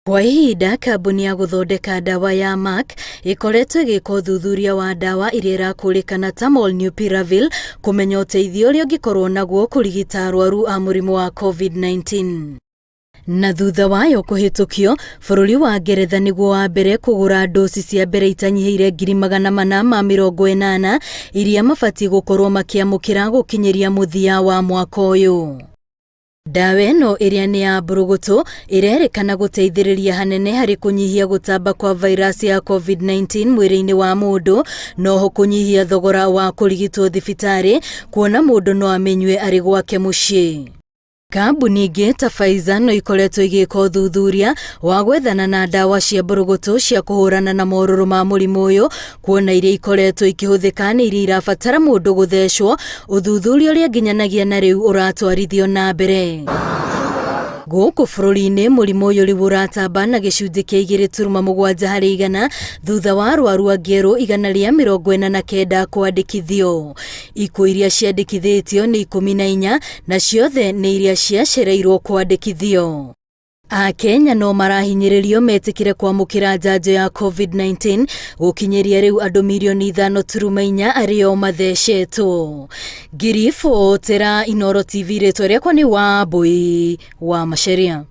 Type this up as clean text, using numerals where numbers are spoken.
Kwa ihinda kambuni ya gũthondeka ndawa ya Merck ĩkoretwo ĩgĩka ũthuthuria wa ndawa ĩrĩa ĩrakũrĩkana ta Molnupiravir kũmenya ũteithio ũrĩa ũngĩkorwo naguo kũrigita arwaru a mũrimũ wa COVID-19. Na thutha wayo kũhĩtũkio, bũrũri wa Ngeretha nĩguo wa mbere kũgũra ndoci cia mbere itanyihĩire 480,000 iria mabatiĩ gũkorwo makĩamũkĩra gũkinyĩria mũthia wa mwaka ũyũ. Ndawa ĩno ĩrĩa nĩ ya mbũrũgũtũ ĩrerĩkana gũteithĩrĩria hanene harĩ kũnyihia gũtamba kwa vairasi ya COVID-19 mwĩrĩ-inĩ wa mũndũ, noho kũnyihia thogora wa kũrigitwo thibitarĩ kuona mũndũ no amĩnyue arĩ gwake mũciĩ. Kambuni ingĩ ta Pfizer no ikoretwo igĩka ũthuthuria wa gwethana na ndawa cia mbũrũgũtũ cia kũhũrana na morũrũ ma mũrimũ ũyũ, kuona iria ikoretwo ikĩhũthĩka nĩ iria irabatara mũndũ gũthecwo, ũthuthuria ũrĩa nginyanagia na rĩu ũratwarithio na mbere. Gũkũ bũrũri-inĩ mũrimũ ũyũ rĩu ũratamba na gĩcunjĩ kĩa 2.7 harĩ igana thutha wa arwaru angĩ erũ 149 kwandĩkithio. Ikuũ iria ciandĩkithĩtio nĩ 14 na ciothe nĩ iria ciacereirwo kwandĩkithio. Akenya no marahinyĩrĩrio metĩkĩre kwamũkĩra njanjo ya COVID-19 gũkinyĩria rĩu andũ mirioni 5.4 arĩo mathecetwo. Ngiribotera Inooro TV, rĩtwa rĩakwa nĩ Wambui wa Macharia.